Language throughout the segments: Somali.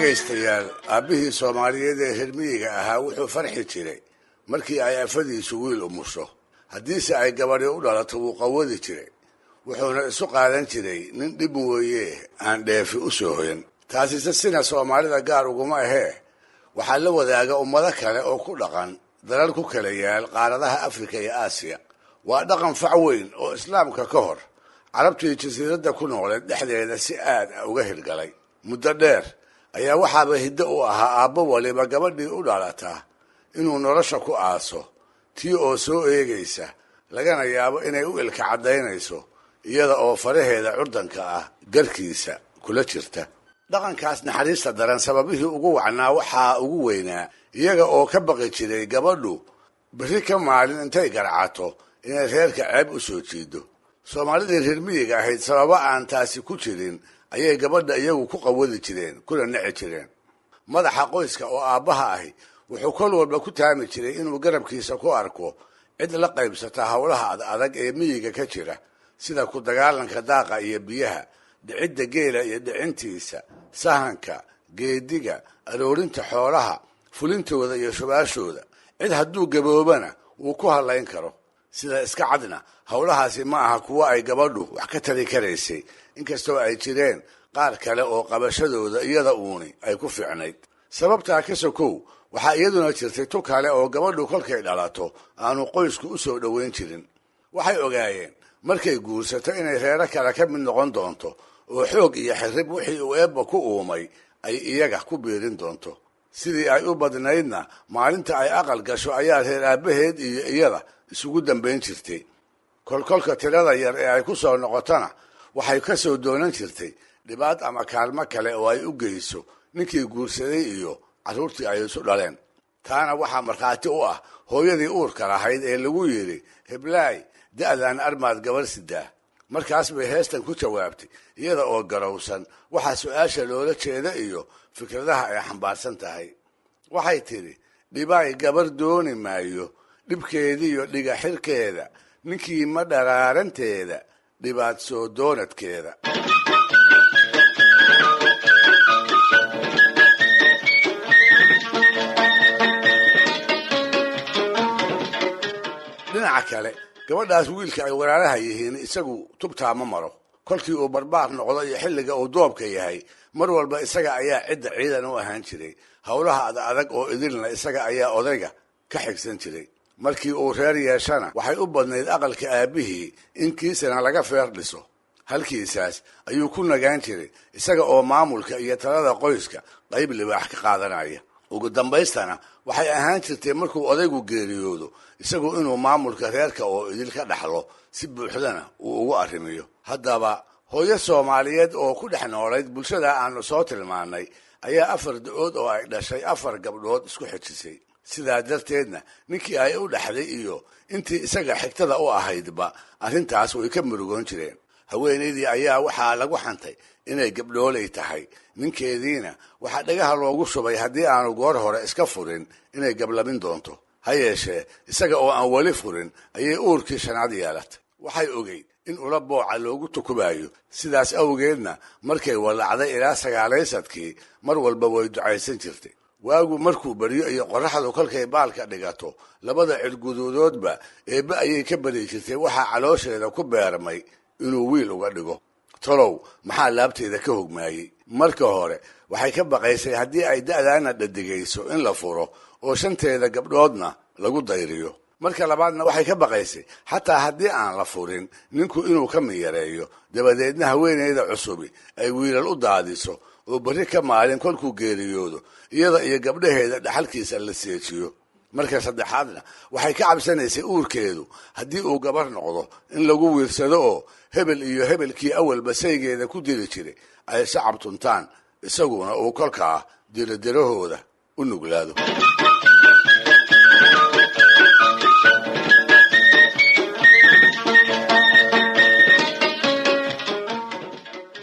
Dhegaystayaal, aabbihii Soomaaliyeed ee reer miyiga ahaa wuxuu farxi jiray markii ay afadiisu wiil umusho. Haddiise ay gabadhi u dhalato, wuu qawadi jiray, wuxuuna isu qaadan jiray nin dhib mooyee aan dheefi u soo hoyan. Taasise sina Soomaalida gaar uguma ahee, waxaa la wadaaga ummado kale oo ku dhaqan dalal ku kala yaal qaaradaha Afrika iyo Aasiya. Waa dhaqan fac weyn oo Islaamka ka hor Carabtii jasiiradda ku nooleed dhexdeeda si aad a uga hirgalay. Muddo dheer ayaa waxaaba hiddo u ahaa aabbo waliba gabadhii u dhalataa inuu nolosha ku aaso, tii oo soo eegaysa, lagana yaabo inay u ilka caddaynayso iyada oo faraheeda curdanka ah garkiisa kula jirta. Dhaqankaas naxariista daran sababihii ugu wacnaa waxaa ugu weynaa iyaga oo ka baqi jiray gabadhu berri ka maalin intay garcato inay reerka ceeb u soo jiido. Soomaalidii reer miyiga ahayd sababo aan taasi ku jirin ayay gabadha iyagu ku qawadi jireen kuna nici jireen. Madaxa qoyska oo aabbaha ahi wuxuu kol walba ku taami jiray inuu garabkiisa ku arko cid la qaybsata howlaha ad adag ee miyiga ka jira, sida ku dagaalanka daaqa iyo biyaha, dhicidda geela iyo dhicintiisa, sahanka, geediga, aroorinta xoolaha, fulintooda iyo shubaashooda. Cid hadduu gaboobana wuu ku hadlayn karo. Sida iska cadna, howlahaasi ma aha kuwo ay gabadhu wax ka tari karaysay, inkastoo ay jireen qaar kale oo qabashadooda iyada uuni ay ku fiicnayd. Sababtaa ka sokow, waxaa iyaduna jirtay tu kale oo gabadhu kolkay dhalato aanu qoysku u soo dhoweyn jirin. Waxay ogaayeen markay guursato inay reero kale ka mid noqon doonto oo xoog iyo xirrib wixii uu Eebba ku uumay ay iyaga ku biirin doonto. Sidii ay u badnaydna, maalinta ay aqal gasho ayaa reer aabbaheed iyo iyada isugu dambayn jirtay. Kolkolka tirada yar ee ay ku soo noqotona waxay ka soo doonan jirtay dhibaat ama kaalmo kale oo ay u geyso ninkii guursaday iyo carruurtii ay isu dhaleen. Taana waxaa markhaati u ah hooyadii uurka lahayd ee lagu yidhi, "Heblaay, da'dan armaad gabar sidaa?" Markaas bay heestan ku jawaabtay, iyada oo garowsan waxaa su-aasha loola jeeda iyo fikradaha ay xambaarsan tahay. Waxay tidhi: "Dhibaay gabar dooni maayo, dhibkeediiyo dhigaxirkeeda, ninkii ma dharaaranteeda, dhibaat soo doonadkeeda." Dhinaca kale, gabadhaas wiilka ay walaalaha yihiin isagu tubtaa ma maro. Kolkii uu barbaar noqdo iyo xilliga uu doobka yahay, mar walba isaga ayaa cidda ciidan u ahaan jiray. Howlaha ad adag oo idilna isaga ayaa odayga ka xigsan jiray. Markii uu reer yeeshana, waxay u badnayd aqalka aabbihii in kiisana laga feer dhiso. Halkiisaas ayuu ku nagaan jiray, isaga oo maamulka iyo talada qoyska qayb libaax ka qaadanaya. Ugu dambaystana waxay ahaan jirtay markuu odaygu geeriyoodo isagu inuu maamulka reerka oo idil ka dhaxlo, si buuxdana uu ugu arrimiyo. Haddaba, hooyo Soomaaliyeed oo ku dhex noolayd bulshada aanu soo tilmaannay ayaa afar da-ood oo ay dhashay afar gabdhood isku xejisay. Sidaa darteedna ninkii ay u dhexday iyo intii isaga xigtada u ahaydba arrintaas way ka murugoon jireen. Haweenaydii ayaa waxaa lagu xantay inay gabdhoolay tahay. Ninkeediina waxaa dhagaha loogu shubay haddii aanu goor hore iska furin inay gablamin doonto. Ha yeeshee, isaga oo aan weli furin ayay uurkii shanaad yeelatay. Waxay ogeyd in ula booca loogu tukubayo. Sidaas awgeedna markay wallacday ilaa sagaalaysadkii mar walba way ducaysan jirtay. Waagu markuu baryo iyo qorraxdu kolkay baalka dhigato, labada cirguduudoodba Eebbe ayay ka bari jirtay waxaa caloosheeda ku beermay inuu wiil uga dhigo. Tolow maxaa laabteeda ka hogmaayey? Marka hore waxay ka baqaysay haddii ay da'daana dhadigayso in la furo oo shanteeda gabdhoodna lagu dayriyo. Marka labaadna waxay ka baqaysay xataa haddii aan la furin, ninku inuu ka miyareeyo, dabadeedna haweenayda cusubi ay wiilal u daadiso oo berri ka maalin kolkuu geeriyoodo iyada iyo gabdhaheeda dhaxalkiisa la seejiyo. Marka saddexaadna waxay ka cabsanaysay uurkeedu haddii uu gabar noqdo in lagu wiirsado oo hebel iyo hebelkii awalba saygeeda ku diri jiray ay shacab tuntaan, isaguna uu kolkaa diradirahooda u nuglaado.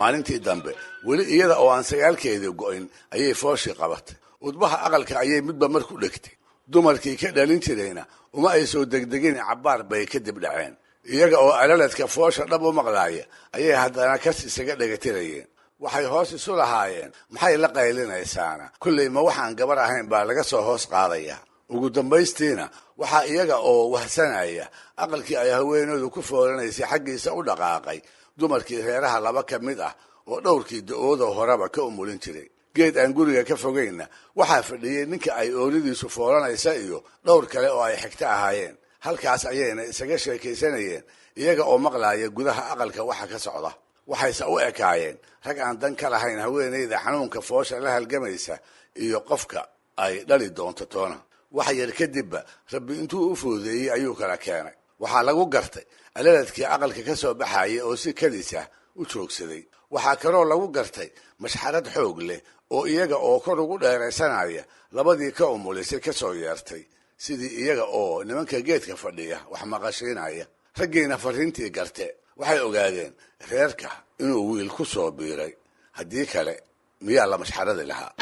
Maalintii dambe, weli iyada oo aan sagaalkeedii go'in, ayay fooshii qabatay. Udbaha aqalka ayay midba mar ku dhegtay. Dumarkii ka dhalin jirayna uma ay soo degdegin, cabbaar bay kadib dhaceen. Iyaga oo alaladka foosha dhab u maqlaaya ayay haddana kas isaga dhegatirayeen. Waxay hoos isu lahaayeen, maxay la qaylinaysaana? Kolley ma waxaan gabar ahayn baa laga soo hoos qaadaya. Ugu dambaystiina waxaa iyaga oo wahsanaya aqalkii ay haweenoodu ku foolanaysay xaggiisa u dhaqaaqay dumarkii reeraha laba ka mid ah oo dhowrkii da-ooda horeba ka umulin jiray. Geed aan guriga ka fogaynna waxaa fadhiyey ninka ay oolidiisu foolanaysa iyo dhowr kale oo ay xigto ahaayeen. Halkaas ayayna isaga sheekaysanayeen iyaga oo maqlaaya gudaha aqalka waxa ka socda. Waxayse u ekaayeen rag aan dan ka lahayn haweenayda xanuunka foosha la halgamaysa iyo qofka ay dhali doonto toona. Wax yar kadibba Rabbi intuu u fududeeyey ayuu kala keenay. Waxaa lagu gartay alaladkii aqalka ka soo baxaya oo si kadis ah u joogsaday. Waxaa kaloo lagu gartay mashxarad xoog leh oo iyaga oo kor ugu dheeraysanaya labadii ka umulisay ka soo yeertay, sidii iyaga oo nimanka geedka fadhiya wax maqashiinaya. Raggiina farriintii garte, waxay ogaadeen reerka inuu wiil ku soo biiray. Haddii kale miyaa la mashxaradi lahaa?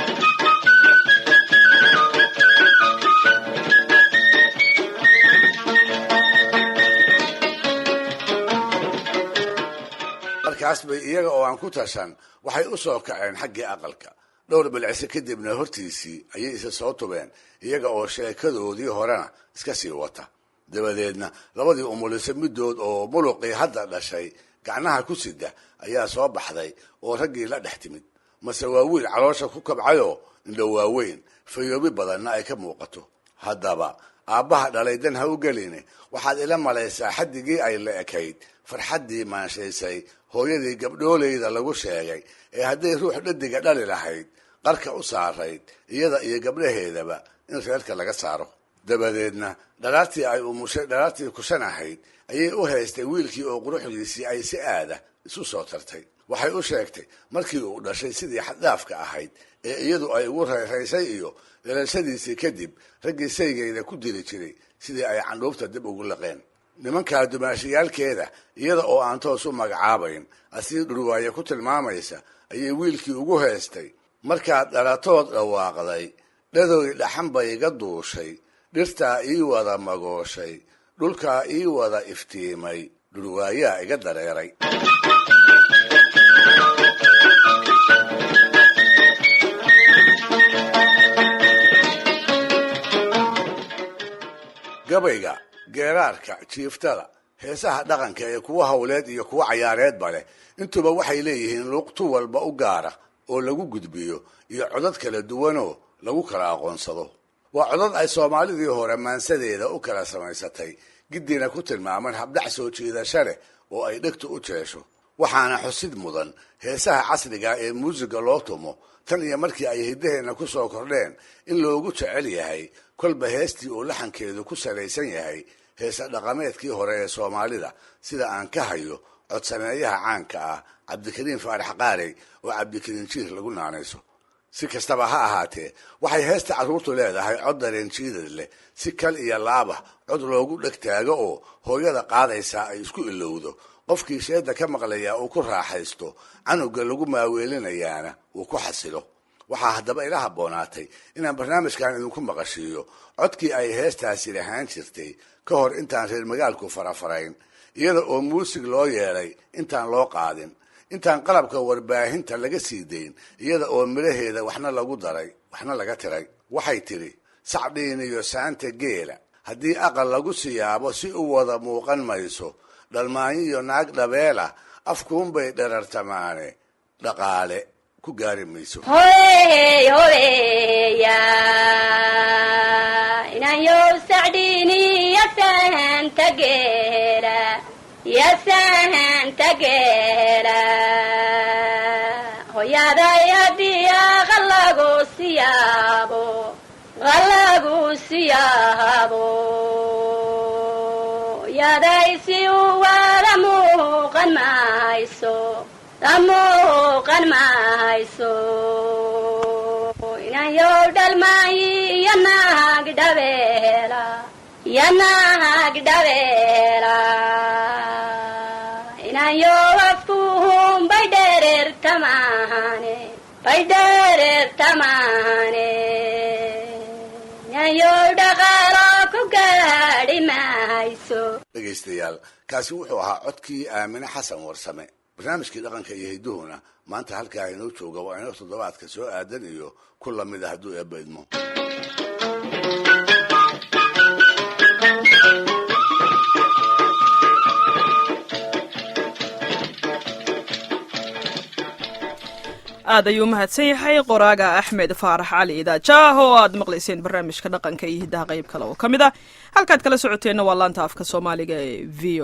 Markaas bay iyaga oo aan ku tashan waxay u soo kaceen xaggii aqalka. Dhowr bilcise kadibna hortiisii ayay isa soo tubeen, iyaga oo sheekadoodii horena iska sii wata. Dabadeedna labadii umuliso middood oo muluqii hadda dhashay gacnaha ku sida ayaa soo baxday oo raggii la dhex timid. Mase waa wiil caloosha ku kabcayoo indho waaweyn, fayoobi badanna ay ka muuqato. Haddaba aabbaha dhalay dan ha u geline, waxaad ila malaysaa xaddigii ay la ekayd farxaddii maanshaysay hooyadii gabdhooleyda lagu sheegay ee hadday ruux dhadiga dhali lahayd qarka u saarayd iyada iyo gabdhaheedaba in reerka laga saaro. Dabadeedna dhalaartii ay umushay, dhalaartii kushan ahayd, ayay u haystay wiilkii oo quruxdiisii ay si aada isu soo tartay. Waxay u sheegtay markii uu dhashay sidii xaddhaafka ahayd ee iyadu ay ugu rayraysay, iyo dhalashadiisii kadib raggii saygayda ku dili jiray sidii ay candhuufta dib ugu laqeen nimankaa dumaashiyaalkeeda. Iyada oo aan toos u magacaabayn, asii dhurwaaye ku tilmaamaysa, ayay wiilkii ugu heestay: Markaad dhalatood dhawaaqday, dhadooy dhaxan bay iga duushay, dhirtaa ii wada magooshay, dhulkaa ii wada iftiimay, dhurwaayaa iga dareeray. Gabayga, geeraarka, jiiftada, heesaha dhaqanka ee kuwa hawleed iyo kuwa cayaareedba leh, intuba waxay leeyihiin luuqtu walba u gaara oo lagu gudbiyo iyo codad kala duwanoo lagu kala aqoonsado. Waa codad ay Soomaalidii hore maansadeeda u kala samaysatay, giddiina ku tilmaaman habdhac soo jiidasho leh oo ay dhegtu u jeesho. Waxaana xusid mudan heesaha casriga ee muusiga loo tumo, tan iyo markii ay hiddaheenna ku soo kordheen, in loogu jecel yahay kolba heestii uu laxankeedu ku salaysan yahay heese dhaqameedkii hore ee Soomaalida, sida aan ka hayo codsameeyaha caanka ah Cabdikariin Faarax Qaarey oo Cabdikariin Jiir lagu naanayso. Si kastaba ha ahaatee, waxay heesta carruurtu leedahay cod dareen jiidad leh, si kal iyo laaba cod loogu dheg taago oo hooyada qaadaysaa ay isku ilowdo, qofkii sheeda ka maqlayaa uu ku raaxaysto, canuga lagu maaweelinayaana uu ku xasilo. Waxaa haddaba ila habboonaatay inaan barnaamijkan idinku maqashiiyo codkii ay heestaasi lahaan jirtay ka hor intaan reer magaalku farafarayn, iyada oo muusig loo yeelay intaan loo qaadin, intaan qalabka warbaahinta laga sii dayn, iyada oo midhaheeda waxna lagu daray waxna laga tiray. Waxay tidhi: Sacdhiin iyo saanta geela haddii aqal lagu siyaabo, si u wada muuqan mayso. Dhalmaanyo iyo naag dhabeela afkuunbay dherartamaane, dhaqaale ku gaari mayso. Hoy hoya, inanyow sacdhiini yasahanta geela, yasahanta geela, hoyaday haddii qalagu siyaabo, qalagu siyaabo, yaday si u wada muuqan mayso, muuqan mayso. Inanyow dhalmaayi iyo naag dhabeela, iyo naag dhabeela, inanyow afkuhun bay dhereertamaane, bay dhereertamaane, inanyow dhaqaalo ku gaadhi mayso. Dhegaystayaal, kaasi wuxuu ahaa codkii Aamine Xasan Warsame. Barnaamijkii dhaqanka iyo hidduhuna maanta halkaa inoo jooga. Waa inoo toddobaadka soo aadan iyo ku lamida, hadduu Eebba idmo. Aad ayuu mahadsan yahay qoraaga Axmed Faarax Cali Idaajaah oo aad maqlayseen barnaamijka dhaqanka iyo hiddaha qayb kale oo ka mid ah. Halkaad kala socoteenna waa laanta afka Soomaaliga ee V.